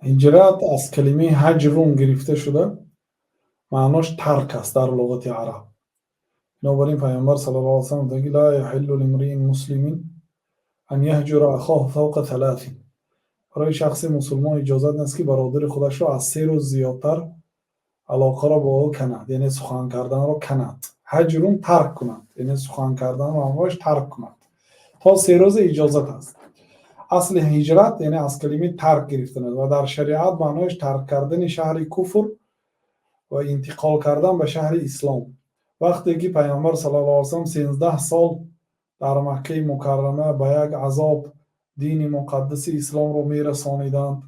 Ҳиҷрат аз калимаи ҳаҷрун гирифта шуда, маънош тарк аст дар луғати араб. Бинобар ин Пайғамбар саллаллоҳу алайҳи васаллам гуфтанд, ки ла яҳиллу лимриин муслимин ан яҳҷура ахоҳу фавқа талатин. Барои шахси мусулмон иҷозат нест, ки бародари худашро аз 3 рӯз зиёдтар алоқаро бо ӯ канад, яъне сухан карданро канад. Ҳаҷрун тарк кунад, яъне сухан карданро ҳамроҳаш тарк кунад. То 3 рӯза иҷозат аст. Асли ҳиҷрат, яъне, аз калимаи тарк гирифтан ва дар шариат маънояш тарк кардани шаҳри куфр ва интиқол кардан ба шаҳри ислом. Вақте ки Пайғамбар саллаллоҳу алайҳи васаллам 13 сол дар Маккаи Мукаррама ба як азоб дини муқаддаси исломро мерасониданд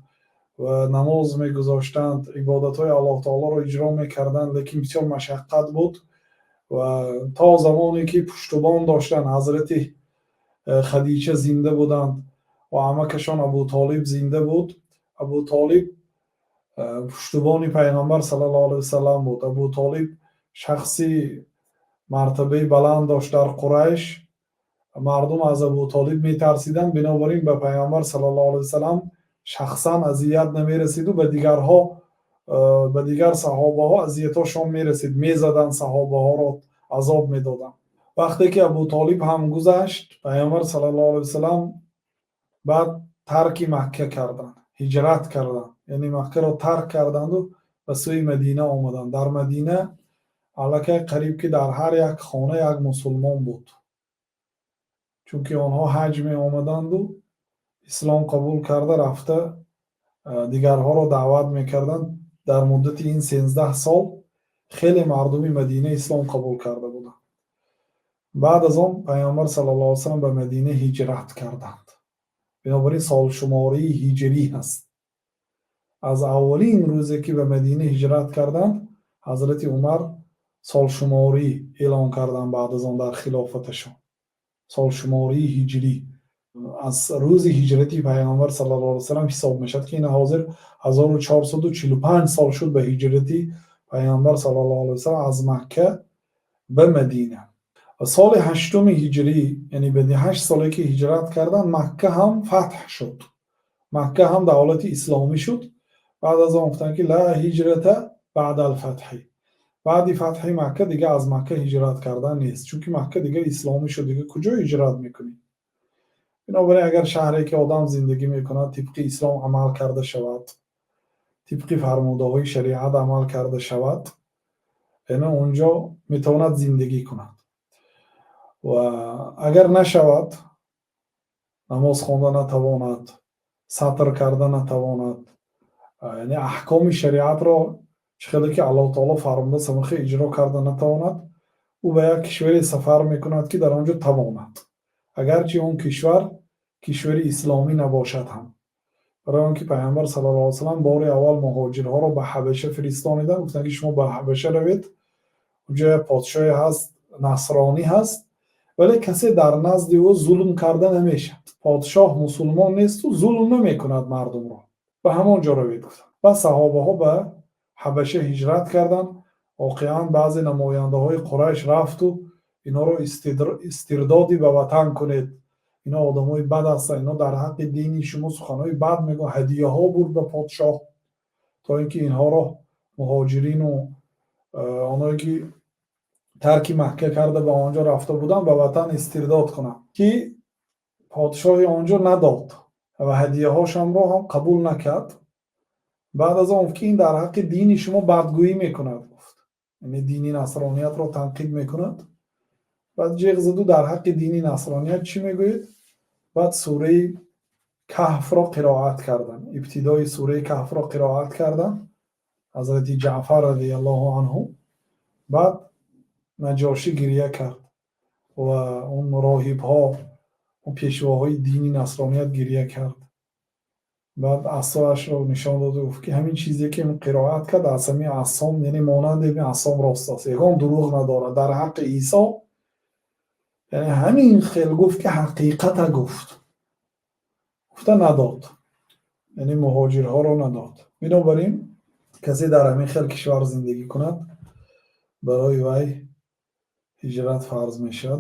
ва намоз мегузоштанд, ибодатҳои Аллоҳ таолоро иҷро мекарданд, лекин бисёр машаққат буд. Ва то замоне ки пуштубон доштанд, ҳазрати Хадича зинда буданд ва амакашон Абутолиб зинда буд. Абутолиб пуштубони Пайғамбар саллаллоҳу алайҳи васаллам буд. Абутолиб шахси мартабаи баланд дошт дар Қурайш, мардум аз Абутолиб метарсиданд. Бинобар ин ба Пайғамбар саллаллоҳу алайҳи васаллам шахсан азият намерасиду ба дигарҳо, ба дигар саҳобаҳо азиятҳошон мерасид, мезаданд саҳобаҳоро, азоб медоданд. Вақте ки Абутолиб ҳам гузашт, Пайғамбар саллаллоҳу алайҳи васаллам баъд тарки Макка карданд, ҳиҷрат карданд, яъне Маккаро тарк карданду ба сӯи Мадина омаданд. Дар Мадина аллакай қариб ки дар ҳар як хона як мусулмон буд, чунки онҳо ҳаҷ меомаданду ислом қабул карда рафта дигарҳоро даъват мекарданд. Дар муддати ин 13 сол хеле мардуми Мадина ислом қабул карда буданд. Баъд аз он Пайғамбар саллаллоҳу алайҳи васаллам ба Мадина ҳиҷрат карданд. Бинобар ин солшумории ҳиҷрӣ ҳаст. Аз аввалин рӯзе ки ба Мадина ҳиҷрат карданд, ҳазрати Умар солшуморӣ эълон карданд. Баъд аз он дар хилофаташон солшумории ҳиҷрӣ аз рӯзи ҳиҷрати Пайғамбар саллаллоҳу алайҳи васаллам ҳисоб мешавад, ки ин ҳозир 1445 сол шуд ба ҳиҷрати Пайғамбар саллаллоҳу алайҳи васаллам аз Макка ба Мадина. Ва соли ҳаштуми ҳиҷрӣ, яъне баъди 8 соле ки ҳиҷрат карданд, Макка ҳам фатҳ шуд, Макка ҳам давлати исломӣ шуд. Баъд аз он гуфтанд, ки ла ҳиҷрата баъда алфатҳи, баъди фатҳи Макка дига аз Макка ҳиҷрат кардан нест, чунки Макка дига исломӣ шуд, дига куҷо ҳиҷрат мекунӣ? Бинобар ин агар шаҳре ки одам зиндагӣ мекунад, тибқи ислом амал карда шавад, тибқи фармудаҳои шариат амал карда шавад, яъне он ҷо метавонад зиндагӣ кунад. Ва агар нашавад, намоз хонда натавонад, сатр карда натавонад, яъне аҳкоми шариатро чӣ хеле ки Аллоҳ таоло фармуда самахе иҷро карда натавонад, ӯ ба як кишваре сафар мекунад, ки дар он ҷо тавонад, агарчи он кишвар кишвари исломӣ набошад ҳам. Барои он ки Пайғамбар саллаллоҳу алайҳи васаллам бори аввал муҳоҷирҳоро ба Ҳабаша фиристониданд, гуфтанд, ки шумо ба Ҳабаша равед, онҷо як подшоҳе ҳаст, насронӣ ҳаст, вале касе дар назди ӯ зулм карда намешавад, подшоҳ мусулмон несту зулм намекунад мардумро, ба ҳамон ҷо равед, гуфтанд. Баъд саҳобаҳо ба Ҳабаша ҳиҷрат карданд. Воқеан, баъзе намояндаҳои Қурайш рафту инҳоро истирдоди ба ватан кунед, ино одамои бад ҳастанд, ино дар ҳаққи дини шумо суханҳои бад мегӯянд. Ҳадияҳо бурд ба подшоҳ, то ин ки инҳоро, муҳоҷирину оное ки тарки Макка карда ба он ҷо рафта буданд, ба ватан истирдод кунанд, ки подшоҳи он ҷо надод ва ҳадияҳошонро ҳам қабул накард. Баъд аз он гуфт, ки ин дар ҳаққи дини шумо бадгӯӣ мекунад, гуфт, яъне дини насрониятро танқид мекунад. Баъд ҷеғ заду: «Дар ҳаққи дини насроният чӣ мегӯед?» Баъд сураи Каҳфро қироат карданд, ибтидои сураи Каҳфро қироат карданд ҳазрати Ҷаъфар радиаллоҳу анҳу. Баъд Наҷошӣ гиря кард ва он роҳибҳо, он пешвоҳои дини насроният гиря кард. Баъд асоашро нишон доду гуфт, ки ҳамин чизе ки қироат кард, аз ҳамин асом, яъне монанди ҳамин асом рост аст, ягон дурӯғ надорад дар ҳаққи Исо. Яъне ҳамин хел гуфт, ки ҳақиқата гуфт, гуфта надод, яъне муҳоҷирҳоро надод. Бинобар ин касе дар ҳамин хел кишвар зиндагӣ кунад, барои вай ҳиҷрат фарз мешавад.